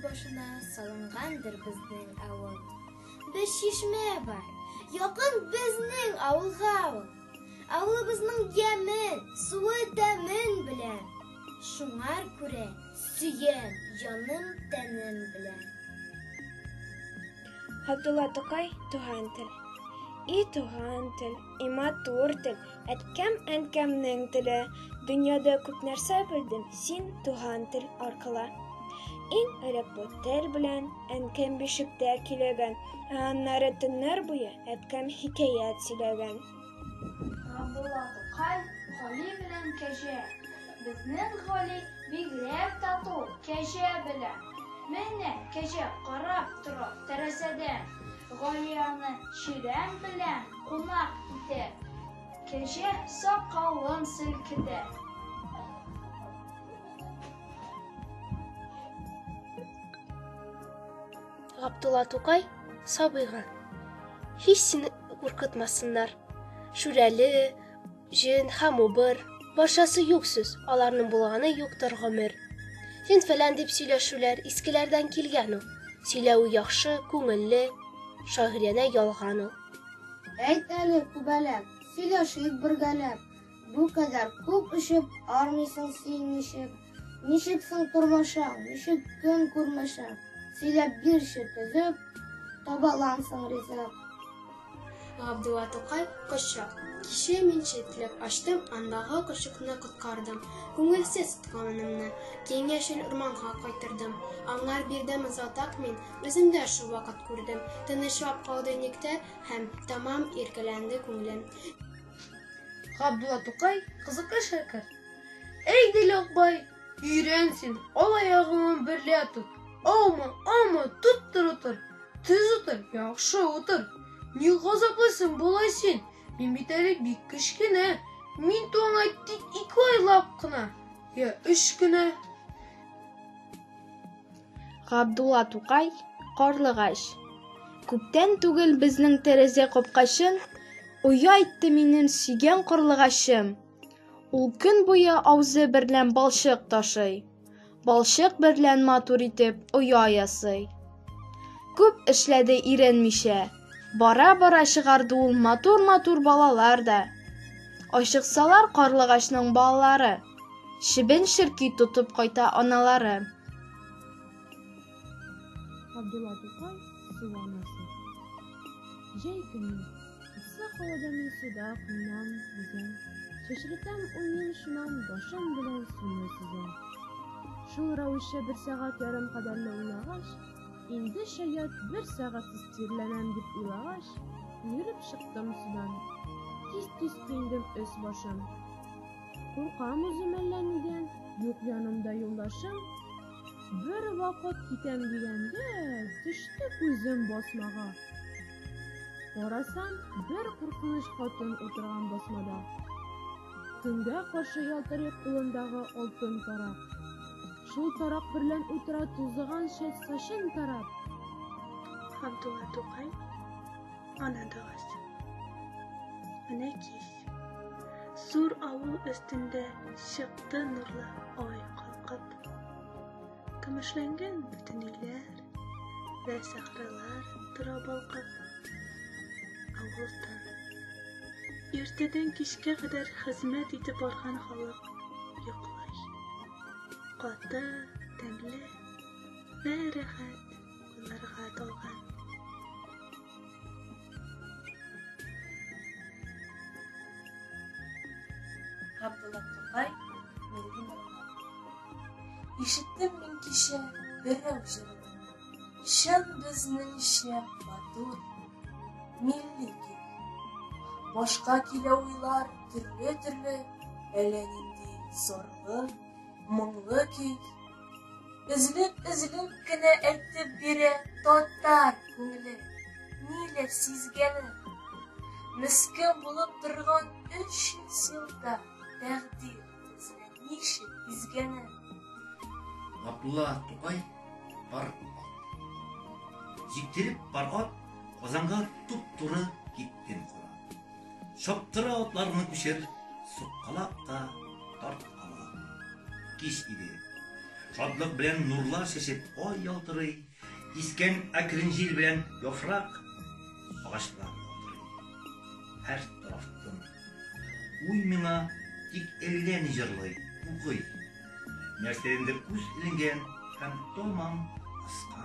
башына салынгандыр безнең авыл. Бер чишмә бар, якын безнең авылга ул. Авылыбызның ямен, суы тәмен беләм. Шуңар күрә сөям җаным тәнем белән. Габдулла Тукай Туган тел. И туган тел, и матур тел, әткәм әнкәмнең теле. Дөньяда күп нәрсә белдем син туган тел аркылы. Иң элек бу тел белән әнкәм бишектә көйләгән, ә аннары төннәр буе әткәм хикәят сөйләгән. Габдулла Тукай, Гали белән Кәҗә. Безнең Гали бигрәк тату Кәҗә белән. Менә Кәҗә карап тора тәрәзәдән. Гали аны чирәм белән кунак итә. Кәҗә сакалын селкетә. Габдулла Тукай сабыйга. Һич сине куркытмасыннар. Шүрәле, җен һәм убыр, барчасы юк сүз, аларның булганы юктыр гомер. Җен фәлән дип сөйләшүләр искеләрдән килгән ул. Сөйләве яхшы, күңелле, шагыйрәнә ялган ул. Әйт әле, күбәләк, сөйләшик бергәләп. Бу кадәр күп очып, армыйсың син ничек? Ничек соң тормышың, ничек көн күрмешең? Сөйләп бирче төзек, табалансың ризык. Габдулла Тукай, Кошчак. Кичә мин читлек ачтым, андагы кошчыкны коткардым. Күңелсез тотканымны киң яшел урманга кайтырдым. Аңар бирдем озатак мин, үзем дә шул вакыт күрдем. Тынычлап калды никтә һәм тәмам иркәләнде күңелем. Габдулла Тукай, Кызыкай шәкерт. Әй, Диләкбай, өйрән син, ал аягыңны берлә тот. Аума, аума, тоттыр утыр. Төз утыр, яхшы утыр. Ни газаплыйсың болай син? Мин бит әле бик кечкенә. Мин туңа тик ике айлап кына, я өч кенә. Габдулла Тукай, Карлыгач. Күптән түгел безнең тәрәзә капкачын Оя итте минем сөйгән карлыгачым. Ул көн буе аузы берлән балчык ташый. Балчык берлән матур итеп оя ясый. Күп эшләде иренмичә. Бара-бара чыгарды ул матур-матур балалар да. Ачыксалар карлыгачның балалары. Чебен-черки тотып кайта аналары. Габдулла Тукай Су анасы. Җәй көне. Эссе һавада мин суда коенам, йөзәм. Чәчрәтәм, уйныйм, чумам, башым белән суны сөзәм. Шул рәвешчә бер сәгать ярым кадәрле уйнагач, инде шаять бер сәгатьсез тирләнәм дип уйлагач, йөгереп чыктым судан. Тиз-тиз киендем өс-башым. Куркам үзем әллә нидән, юк янымда юлдашым. Бер вакыт китәм дигәндә, төште күзем басмага. Карасам, бер куркыныч хатын утырган басмада. Көнгә каршы ялтырый кулындагы алтын тарак. Шул тарак берлән утыра тузыган чәч сачын тарап. Габдулла Тукай, Ана догасы. Менә кич. Зур авыл өстендә чыкты нурлы ай калкып. Көмешләнгән бөтен өйләр вә сахралар тора балкып. Авыл тын. Иртәдән кичкә кадәр хезмәт итеп барган халык йоклый. Каты, тәмле вә рәхәт уйларга талган. Габдулла Тукай, Милли моңнар. Ишеттем мин кичә берәү җырын. Чын безнеңчә матур, милли көй. Башка килә уйлар төрле-төрле, әллә нинди зарлы, моңлы көй. Өзелеп-өзелеп кенә әйтеп бирә татар күңеле, ниләр сизгәнен. Мескен булып торган 300 елда тәкъдир безне ничек изгәнен. Габдулла Тукай пар ат. Җиктереп пар ат Казанга туп-туры киттем кара. Чаптыра атларны күчер, суккалап та тарткалап. Кич иде. Шатлык белән нурлар чәчеп ай ялтырый, Искән әкрен җил белән яфрак агачлар калтырый. Һәр тараф тын. Уй миңа тик әллә ни җырлый, укый. Нәрсәдәндер күз эленгән һәм тамам аска.